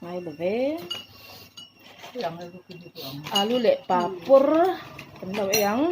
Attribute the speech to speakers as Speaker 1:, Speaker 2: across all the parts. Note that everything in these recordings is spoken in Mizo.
Speaker 1: Ngai lo ve. Alu leh papawr kan lo ei ang.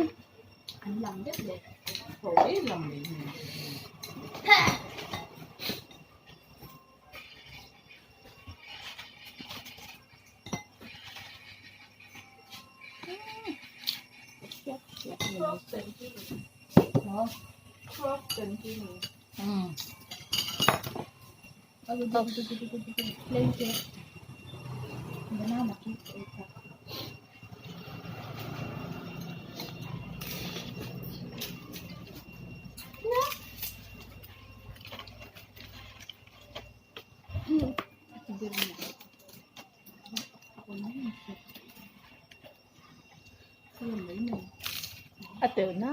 Speaker 1: A telh na.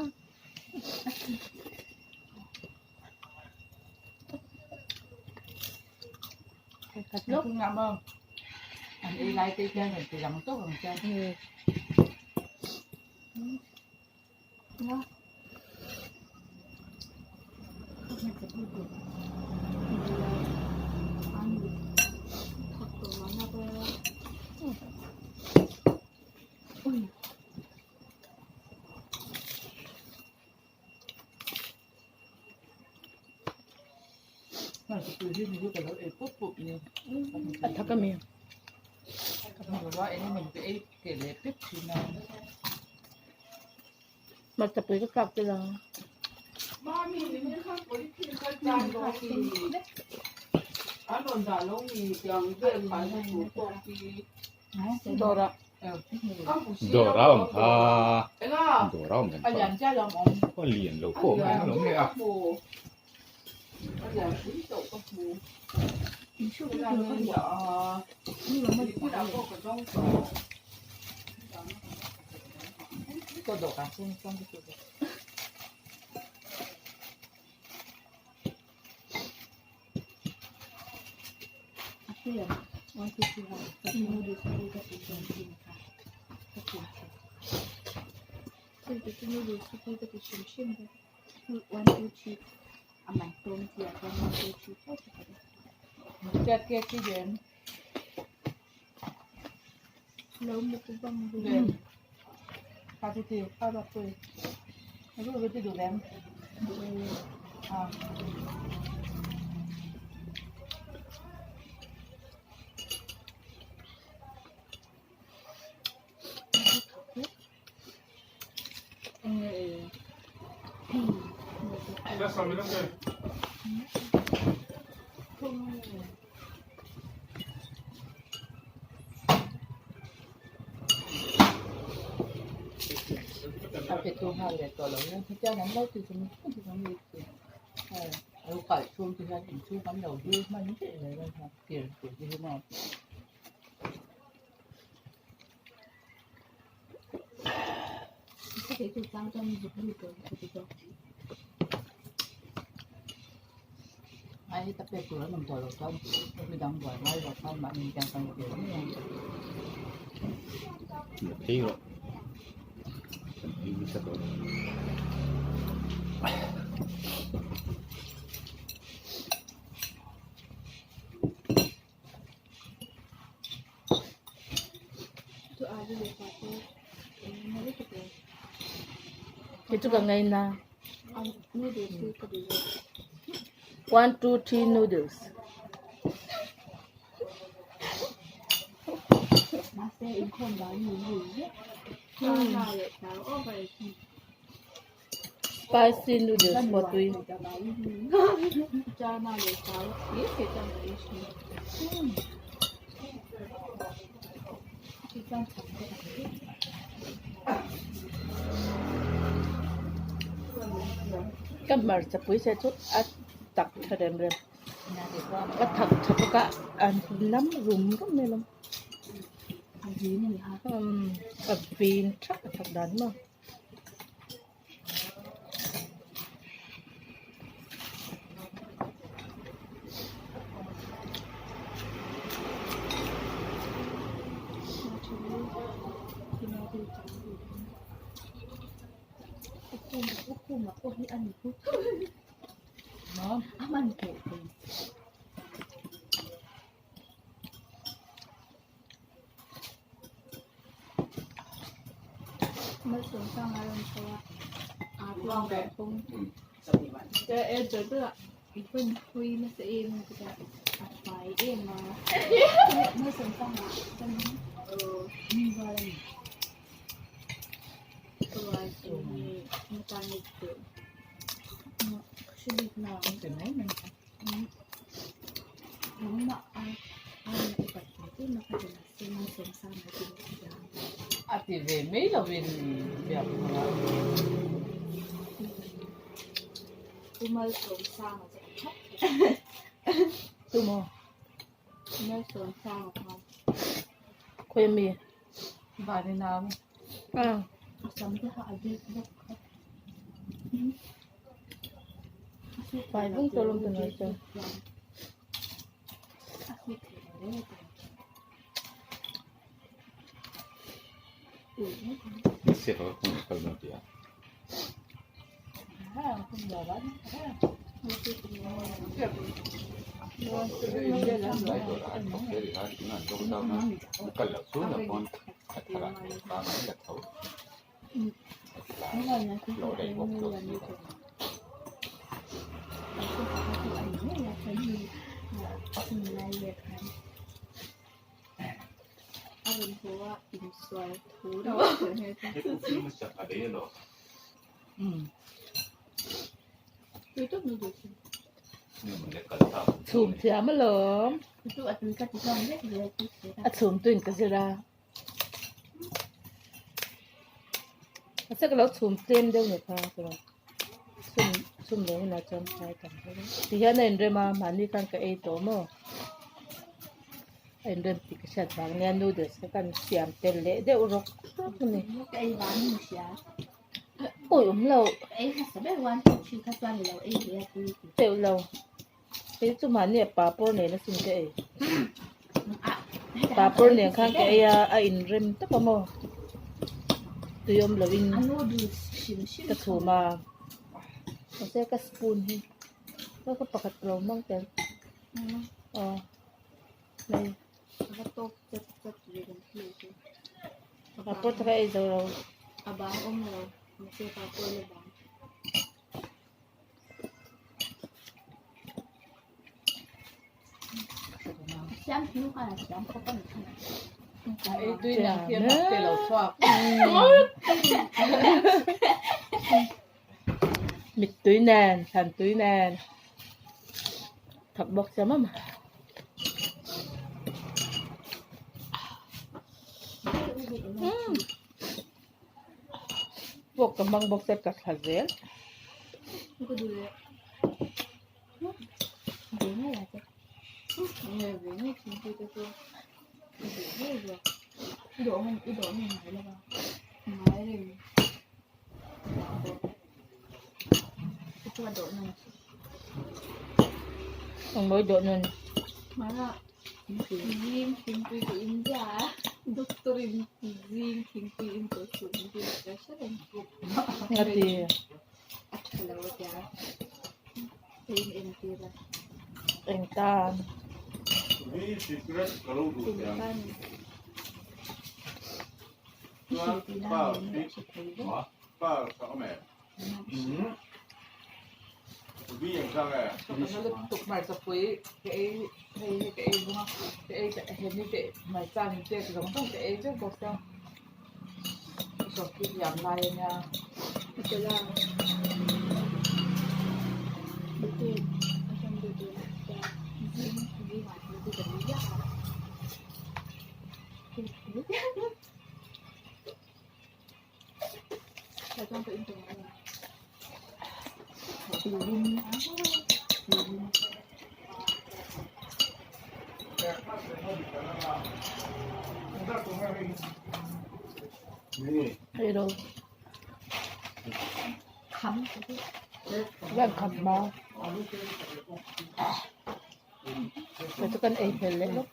Speaker 1: A thak a mi. Hmarchapui ka kap tel ang. Dawrah.
Speaker 2: Dawr a awm kha dawr a awm reng kha a lian lo pawh a awm reng alawm le a. Phei rawh kan ei nasa tawh.
Speaker 1: Kei chu ka ngaina. One two three noodles. Spicy noodles pawh tui. Ka hmarcha pui se chu a tak tha rem rem a thak tha bawk a an nam rum rum mai alawm a vin thak a thak dan maw.
Speaker 3: Malsawmsanga rawn chho a, aa tuang ber pawng. Hun hui nasa em a ti a, a fai em a. Malsawmsanga chuan mi rual a ni. Rual chu hei matan ni teh. Hre bik na. Nangmah ai aiin a upat ve em a ka ti mahse Malsawmsanga chu a ti a.
Speaker 1: A ti ve mai lovin biak hmang a.
Speaker 3: Pu Malsawmsanga chu a thap thei.
Speaker 1: Tu maw?
Speaker 3: Malsawmsanga kha.
Speaker 1: Khawi ami? Vani nau.
Speaker 3: A sam te kha a bik bawk kha.
Speaker 1: Fai vung tawh lawm tunah chuan.
Speaker 3: A hit thei lo reng a ti. A rawn haw a insual thu
Speaker 1: Chhum thiam alawm. A chhum tuin ka zir a. Mahse ka lo chhum tlem deuh ni kha ka lo chhum chhum leh hunah chuan khai tam deuh a. Tihian a inrem a mahni khan ka ei tawh maw. A inrem tih ka hriat vang nia noodles kha kan siam tel leh deuh rawk rawk a ni. Awi awm lo. Teuh lo. Kei chu mahni a papawr nen a sin ka ei. Papawr nen khan ka ei a, a inrem tawp a maw. Tui awm loin ka chhum a. Mahse ka spoon hi ka pakhat lo hmang tel. Aw hei. Papawr te kha ei zo lo. Mittui nen thlan tui nen thak bawk che mawm. Pawk ka hmang bawk se ka thla zel. Ang mawi dawh nun. Ngati. Eng tan. Hei ro. Van kham ma. Kei chu kan ei hmel leh lawk.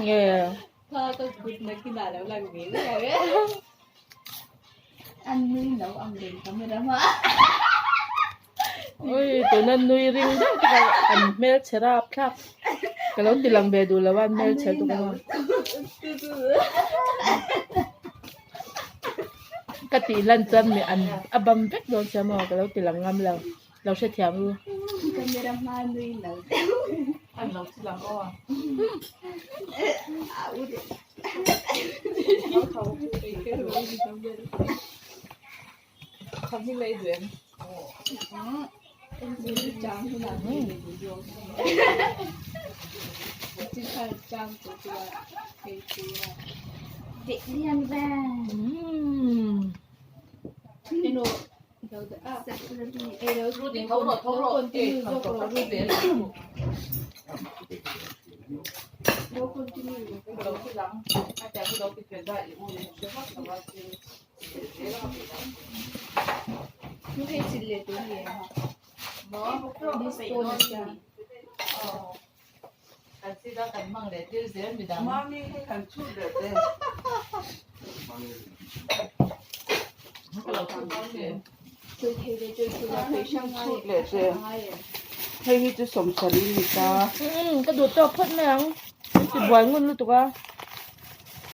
Speaker 1: Nge Ui tuna nui ring deuh te kha an hmelchhe rap thlak ka lo ti lang ve duh lo a an hmelchhe tuk a ka tih lan chuan mi an a bam vek dawn sia maw ka lo ti lang ngam lo lo hrethiam u.
Speaker 4: Hei hi chu sawmsarih a ni ta.
Speaker 1: Ka duh tawk phawt mai ang. Min ti buai ngun lutuk a.